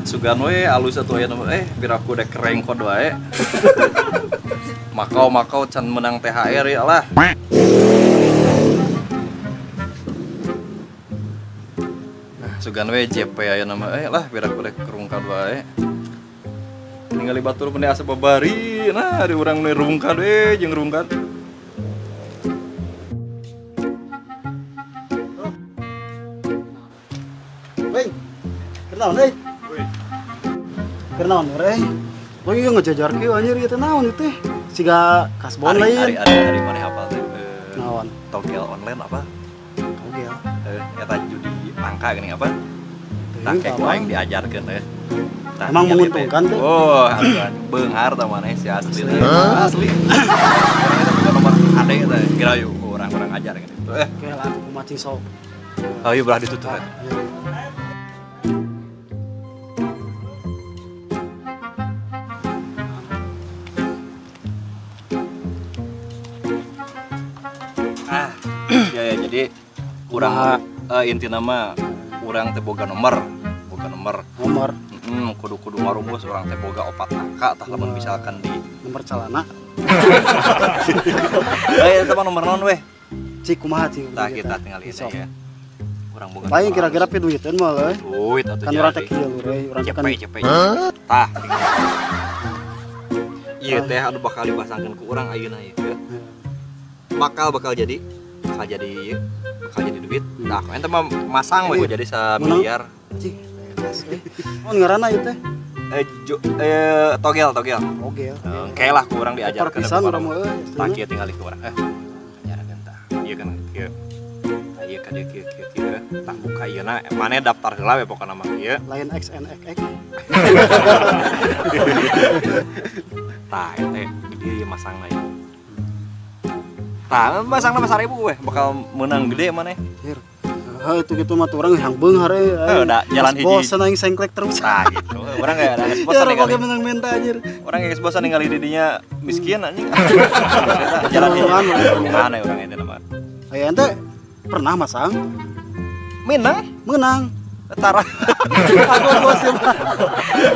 Sugan we alus atuh aya nomor biraku dek kerengkot wae. Makau-makau can menang THR ya lah. Sugan we JP aya nama lah biraku dek kerungkad wae. Ningali batur meni asa babari. Nah, di urang nu rungkad we jeung rungkad. Weh. Kenaon euy? Kenaon euy? Oh iya ngejajar kieu anjir ieu teh naon ieu teh? Siga kasbon lain. Ari maneh hafal teh. Naon? Togel online apa? Togel. Eta judi angka geuning apa? Tah kayak ku aing diajarkeun teh. Emang menguntungkan tuh? Oh, beunghar tah maneh si asli. Asli. Eta boga nomor ade teh. Kira yuk urang-urang ajar gitu. Oke lah aku mancing sok. Ayo belah ditutup. Ya jadi urang inti nama urang teh boga nomor. Kudu marumus urang teh boga 4 angka tah lamun misalkan di nomor celana. Eta mah nomor naon weh? Cik kumaha cik? Tah kita tinggal ini ya. Urang boga. Lain kira-kira pi duiteun mah euy. Duit atuh kan urang teh kieu euy, urang teh kan cepet. Tah. Ieu teh anu bakal dipasangkeun ku urang ayeuna ieu. Bakal jadi duit. Nah, ente mah masang we jadi 1 miliar. Cih, oh ngaranna ieu teh? Togel. Togel. Engke lah ku urang diajarkeun. Pisan urang mah euy. Tah kieu tingali ku urang. Ajarkeun tah. Ieu kan kieu. Tah ieu ka dieu kieu kieu kieu. Tah buka ieu na maneh daftar heula we pokona mah ieu. Lain XNXX. Tah ente di dieu masangna ieu. Tah, masangna mah 1000 weh, bakal menang gede maneh. Heuh, itu gitu mah urang hayang beunghar euy. Heuh, da jalan hiji. Bosen aing sengklek terus. Tah gitu. Urang geus geus bosan ningali. Ya menang menta anjir. Urang geus bosan ningali di dinya miskin anjing. Jalan hiji. Mana urang ente mah. Aya ente pernah masang? Menang. Menang. Tara. Aku bosen.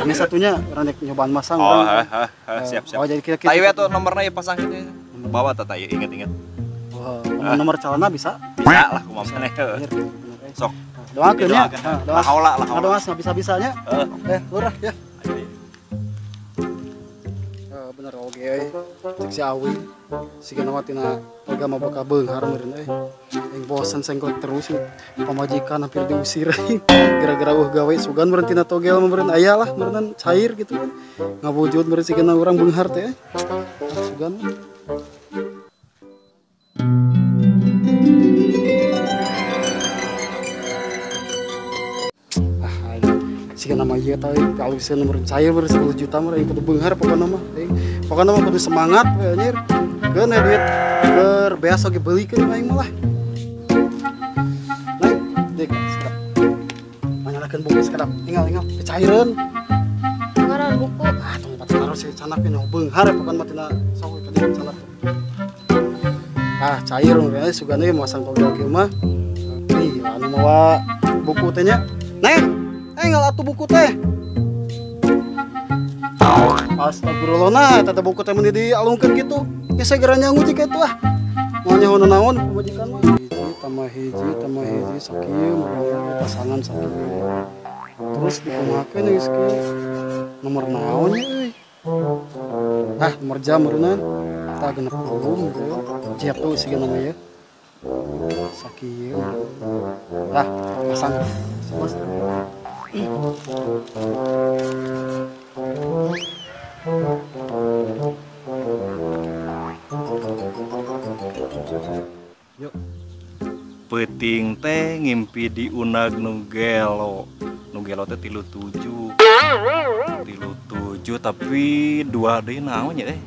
Ini satunya urang rek nyobaan masang oh, urang. Oh, siap siap. Oh, jadi kira-kira. Tah ieu atuh nomorna ieu pasang kitu. Bawa tata ieu inget-inget. Wah, nomor celana bisa? Bisa lah kumaha maneh. Sok. Doakeun nya. Doa haula lah. Doa bisa-bisanya. Lurah ya. Bener oge euy. Cek si Awi. Siga mah tina toga mah bakal beunghar meureun euy. Aing bosen sengklek terus pamajikan hampir diusir gara-gara eueuh gawe sugan meureun tina togel mah meureun aya lah meureun cair gitu kan. Ngawujud meureun sigana urang beunghar teh. Sugan. Siga nama ieu teh aluseun nomor cair meureun 10 juta mah aing kudu beunghar pokona mah. Pokona mah kudu semangat we anjir. Keun we duit keur beas oge beulikeun aing mah lah. Naik dek sekedap. Manyalakeun buku sekedap. Tinggal kecaireun. Ngaran buku. Ah tong pat taruh si canak nu beunghar pokona mah tina sok ka dieu canak. Ah cair we sugan we masang togel kieu mah. Ih anu mawa buku teh nya. Neng, ngal atuh buku teh. Astagfirullah nah eta teh buku teh mun dialungkeun kitu. Ya segera nyangu cik eta ah. Moal nyaho naon pamajikan mah. Hiji tambah hiji tambah hiji sakieu meureun pasangan sakieu. Terus dikumahakeun geus kieu. Nomor naon nya euy? Ah, nomor jam meureunna. Tah 60 meureun. Jiap tuh siga nama ieu. Sakieu. Ah, pasang. Bos. Yuk. Peuting teh ngimpi di unag nu gelo. Nu gelo teh 37. 37 tapi 2 deui naon nya teh?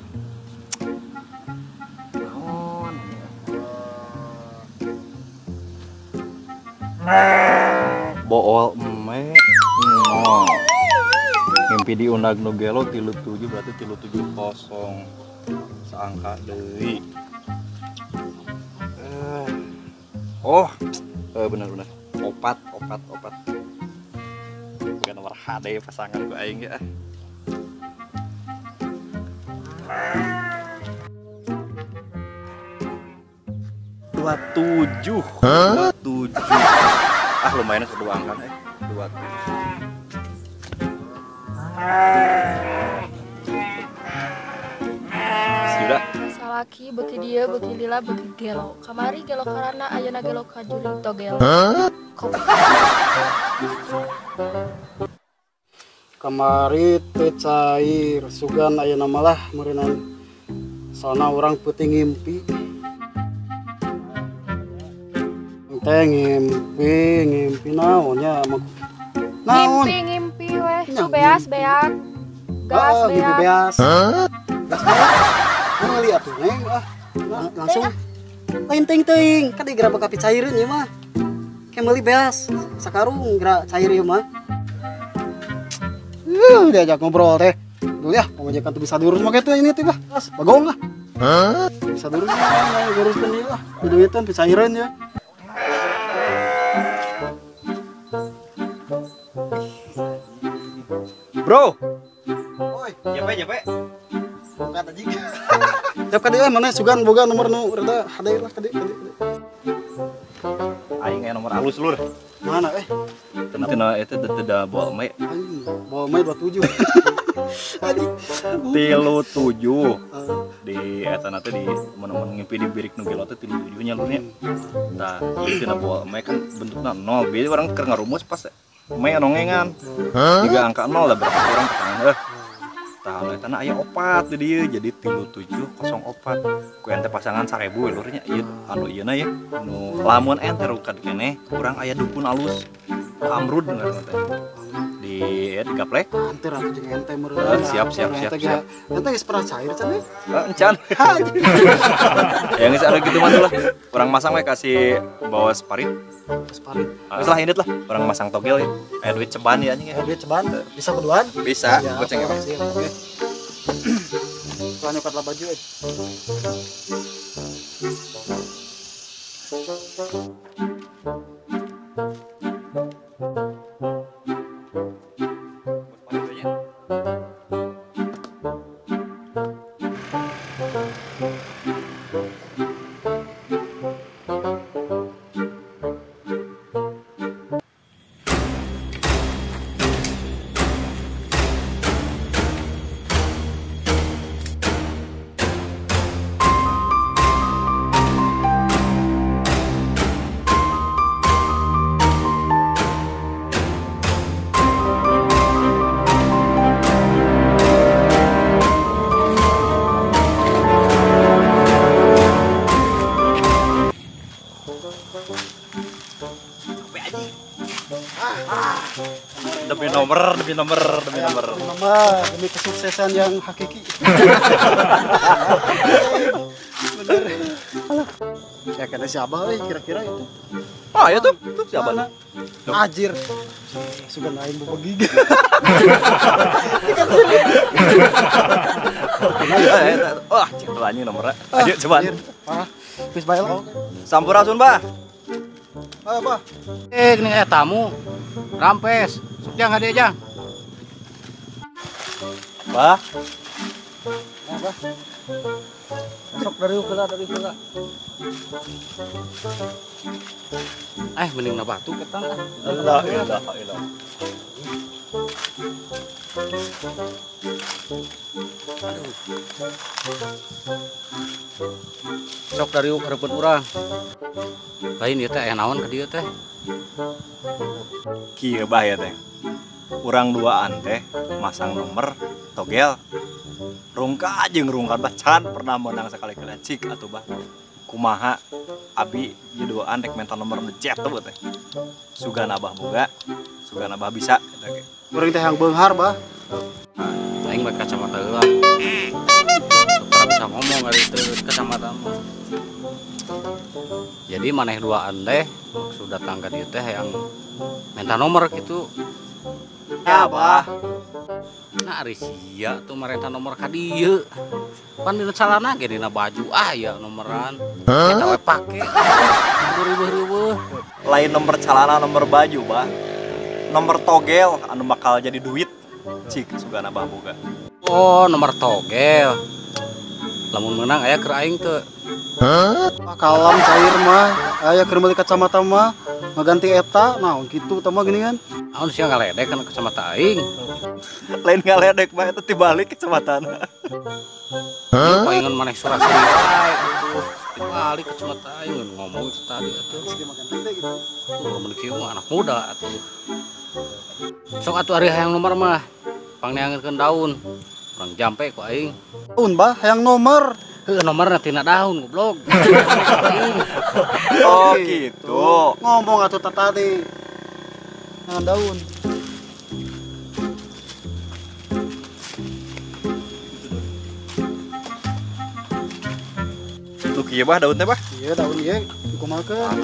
Naon nya? Bool eme. No. Ngimpi di unag nu gelo 37 berarti 370. Saangka deui. Oh, benar-benar. Opat. Bukan nomor Nomor HD pasangan ku aing ge ah. 27. 27. Ah lumayan kedua angka 27. Sudah. Salaki beuki dieu beuki lila beuki gelo. Kamari gelo karana ayeuna gelo ka jurig togel. Kamari teu cair sugan ayeuna malah meureunnan soalna urang peuting ngimpi. Teh ngimpi naon nya naon ngimpi weh su beas beak gas beak beas gas beak meuli atuh neng ah langsung lain teuing kan digeura baka picaireun ieu mah ke meuli beas sakarung geura cair ieu mah. Diajak ngobrol teh dulu ya pamajikan tuh bisa diurus mah kitu ini teh bah bagong lah bisa diurus mah uruskeun ieu lah duitan picaireun ya. Bro. Oi, nyepe. Buka tadi. Tiap kali mana sugan boga nomor nu rada hade lah kade. Aing aya nomor alus lur. Mana eh? Cenah eta teu da bawa mai. Anjing, bawa mai 27. Anjing. 37. Di eta na teh di mun ngimpi di birik nu gelo teh 37 nya lur nya. Tah, ieu tina bawa mai kan bentukna 0. Bieu urang keur ngarumus pas mai nongengan. Tiga angka 0 lah berarti urang pasangan heuh. Tah eta na aya 4 di dieu jadi 3704. Ku ente pasangan 1000 lur nya ieu anu ieu na ya. Nu lamun ente rungkad keneh urang aya dukun alus. Amrud ngaranna teh. Di gaplek. Ente ratu jeung ente meureun. Siap. Ente geus pernah cair can we? Encan. Ya geus anu kitu mah lah. Urang masang we kasih bawa sparit. Sparit. Geus lah indit lah. Urang masang togel ya. Aya duit ceban ya anjing ya. Duit ceban bisa berduaan? Bisa, goceng ya. Oke. Tuh nyokat lah baju euy. Demi nomor. Demi kesuksesan yang hakiki. Bener. Ya kena siapa kira-kira itu? Ah, ya tuh siapa nih? Ajir. Sudah lain buka gigi. Wah, cek anjing nomornya. Ayo coba. Wis bae lah. Sampurasun, Bah. Ayo, Bah. Gini tamu. Rampes. Sok jang hadiah jang. Bah. Bah. Sok dari heula dari heula. Mending na batu ketang ah. La ilaha illallah. Aduh. Sok dari hareupeun urang. Lain ieu teh aya naon ka dieu teh? Kieu bah ya teh. Urang duaan teh masang nomor togel. Rungka jeung rungka bah can pernah menang sekali-kali cik atuh bah. Kumaha abi ieu duaan rek menta nomor nu jet tuh teh. Sugan abah boga, sugan abah bisa eta ge. Urang teh yang beunghar bah. Aing mah kacamata heula. Teu bisa ngomong ari teu kacamata mah. Jadi maneh duaan teh maksud datang ka dieu teh yang minta nomor gitu. Ya bah. Nah ari sia tuh marenta nomor ka dieu. Pan dina calana ge dina baju aya nomoran. Eta we pake. Riweuh-riweuh. Lain nomor calana nomor baju bah. Nomor togel anu bakal jadi duit. Cik sugana Abah boga. Oh, nomor togel. Lamun menang aya keur aing teu. Hah? Kalam cair mah, aya keur meuli kacamata mah, ngaganti eta, naon kitu tah mah geuningan. Naon sia ngaledek kana kacamata aing. Lain ngaledek mah eta tibalik kacamatana. Hah? Paingan maneh surah-suri wae atuh. Tibalik kacamata aing ngomong itu tadi atuh. Tuh lamun kieu mah anak muda atuh. Sok atuh ari hayang nomor mah pangneangankeun daun. Urang jampe ku aing. Daun bah hayang nomor. Heuh nomorna tina daun goblok. Oh gitu. Ngomong atuh tadi. Hayang daun. Tuh kieu bah daun teh bah? Iya daun ieu dikumahakeun.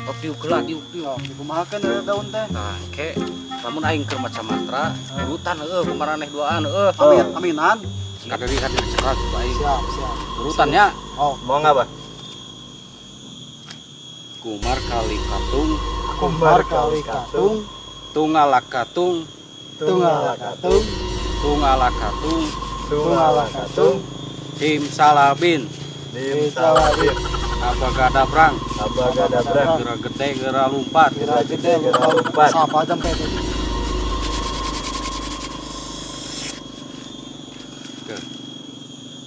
Sok diuk heula diuk diuk. Dikumahakeun daun teh. Tah engke lamun aing keur maca mantra urutan heueuh kumaraneh duaan heueuh. Amin aminan. Kaderi kaderi serat baik. Siap siap. Urutannya. Oh, mau enggak, Bah? Kumar kali katung, kumar kali katung, tungalak katung, tungalak katung, tungalak katung, tungalak katung, simsalabin, simsalabin. Abagadabrang, abagadabrang, geura gede geura lumpat, geura gede geura lumpat. Sapa jam teh?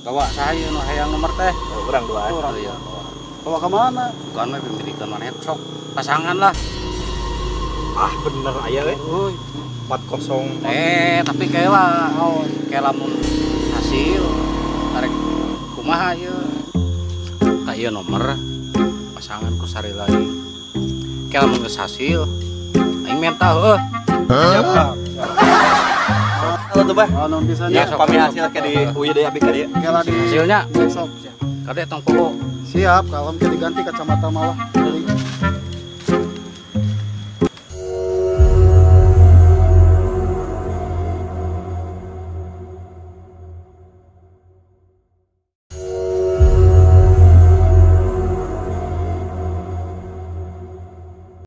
Bawa saya nu hayang nomor teh. Oh, urang duaan. Urang iya. Bawa ke mana? Bukan mah pemilikan maneh sok pasangan lah. Ah bener aya we. 40. Tapi kela. Kela mun hasil tarik kumaha ieu. Tah ieu nomor pasangan ku sari lagi. Kela mun geus hasil aing menta heuh. Siap. Halo tuh bah. Oh, ya, pami hasil ke di uy deui abi ka dieu. Kela di hasilnya. Besok. Kade tong poho. Siap, kalem ke diganti kacamata malah.